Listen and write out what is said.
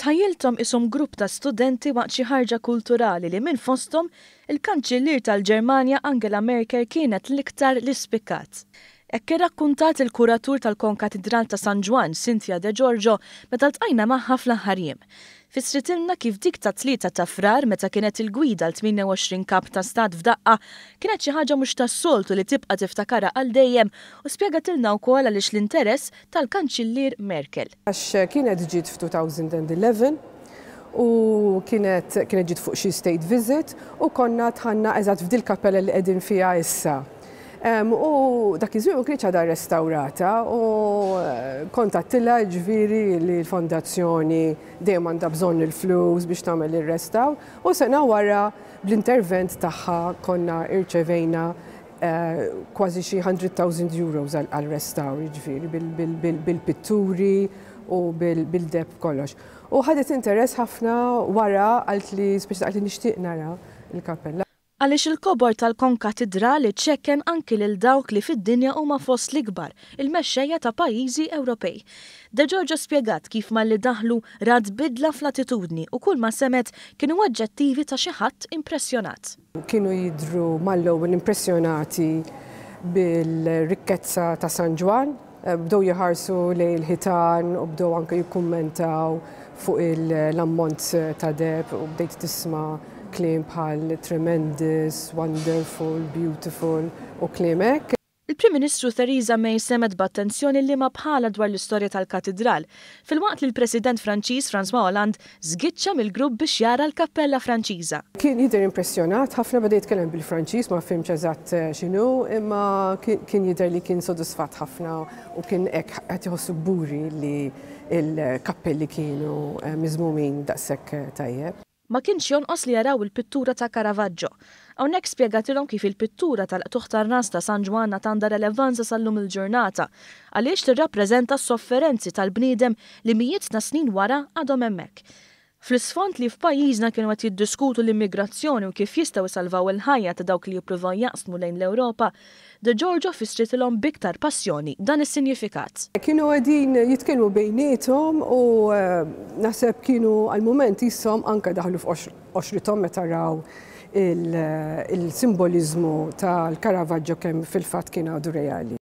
Stħajjilthom qishom grupp ta' studenti waqt xi ħarġa kulturali li minn fosthom il-Kanċillier tal-Ġermanja Angela Merkel kienet l-iktar li spikkat. Hekk irrakkuntat il-kuratur tal-Konkatidral ta' San Ġwann, Cynthia De Giorgio, meta ltqajna magħha fl-aħħar jiem. Fissritilna kif dik tat-Tlieta ta' Frar meta kienet il-gwida għal 28 kap ta' stat f'daqqa kienet xi ħaġa mhux tas-soltu li tibqa' tiftakarha għal dejjem u spjegatilna wkoll għaliex l-interess tal-Kanċillier Merkel. Għax kienet ġiet f'2011 u kienet kienet ġiet fuq xi state visit u konna dħalna eżatt f'dil-kappella li qegħdin fiha issa. U dak iż-żmien ma kinitx għadha rrestawrata u kont għedtilha jiġifieri li l-fondazzjoni dejjem għandha bżonn il-flus biex tagħmel ir-restawr u sena wara bl-intervent tagħha konna irċevejna kważi xi 100,000 euros għal-restawr, jiġifieri bil-pitturi u bil-deheb b'kollox. U ħadet interess ħafna wara qaltli speċi qaltli nixtieq nara l-kappella. Għaliex il-kobor tal-Konkatidral iċekken anki lil dawk li fid-dinja huma fost l-ikbar, il-mexxejja ta' pajjiżi Ewropej. De Giorgio spjegat kif malli daħlu rat bidla fl-attitudni u kulma semgħet kienu aġġettivi ta' xi ħadd impressjonat. Kienu jidhru mal-ewwel impressjonati bil-rikkezza ta' San Ġwann. Bdew jħarsu lejn il-ħitan u bdew anke jikkummentaw fuq l-ammont ta' deheb u bdejt tisma' kliem bħal tremendous, wonderful, beautiful u kliem hekk. Il-Prim Ministru Theresa May semgħet b'attenzjoni liema bħalha dwar l-istorja tal-katidral, filwaqt li l-President Franċiż François Hollande żgiċċa mill-grupp biex jara l-kappella Franċiża. Kien jidher impressjonat ħafna, beda jitkellem bil-Franċiż, ma fhimtx eżatt x'inhu, imma kien jidher li kien sodisfatt ħafna u kien hekk qed iħossu kburi li l-kappelli kienu miżmumin daqshekk tajjeb. Ma kienx jonqos li jaraw il-pittura ta' Caravaggio. Hawnhekk spjegatilhom kif il-pittura tal-qtugħ tar-ras ta' San Ġwann għad għandha relevanza sal-lum il-ġurnata għaliex tirrappreżenta s-sofferenzi tal-bniedem li mijiet ta' snin wara għadhom hemmhekk. Fl-isfond li f'pajjiżna kienu qed jiddiskutu l-immigrazzjoni u kif jistgħu jsalvaw il-ħajja ta' dawk li jippruvaw jaqsmu lejn l-Ewropa, De Giorgio fissritilhom b'iktar passjoni dan is-sinjifikat. Kienu qegħdin jitkellmu bejniethom u naħseb kienu għall-mument qishom anke daħlu f'qoxrithom meta raw il-simboliżmu tal-Caravaggio kemm fil-fatt kien għadu reali.